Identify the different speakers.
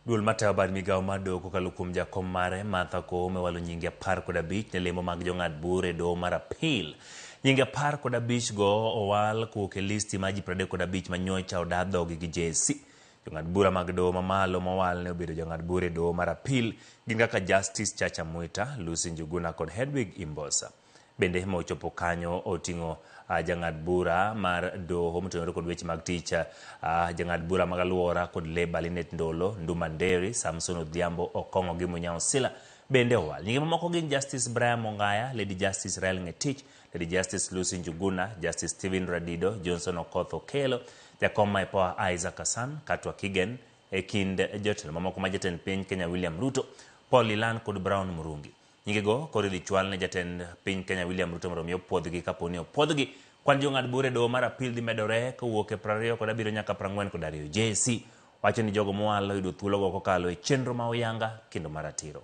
Speaker 1: Duol matayo bad migawo mar doho kokalo kuom jakom mare Martha Koome walo nyinge 15 ne lemo mag jong'ad bura e doho mar apil. Nyinge 15 go owal kowuok e listi mar ji 35 ma nyocha oda dhogi gi JSC. Jong'ad bura mag doho mamalo mowal ne obedo jong'ad bura e doho mar apil gin kaka Justice Chacha Mwita, Lucy Njuguna kod Hedwig Imbosa. Bende ma ochopo kanyo oting'o jang'ad bura mar doho motenore kod weche mag tich, jang'ad bura mag alwora kod Labour Linet Ndolo, Nduma Nderi, Samson Odhiambo Okong'o gi Munyao Sila bende owal. Nyinge mamoko gin Justice Brian Mongaya, Lady Justice Rael Ngetich, Lady Justice Lucy Njuguna, Justice Stephen Radido, Johnson Okoth Okello, Jakom ma IPOA Isaac Hassan, Katwa Kigen, e kind jotelo mamoko ma jatend piny Kenya William Ruto, Paul Ilan kod Brown Murungi. Nyingego koro idhi chwal ne jatend piny Kenya William Ruto mondo mi opuodhgi kapo ni opuodhgi. Kwan jong'ad bura e doho mar apil dhi medore kowuok e 27 nyaka 42. JSC wacho ni jogo mowal oyudo thuologo kokalo e chenro ma oyanga kendo ma ratiro.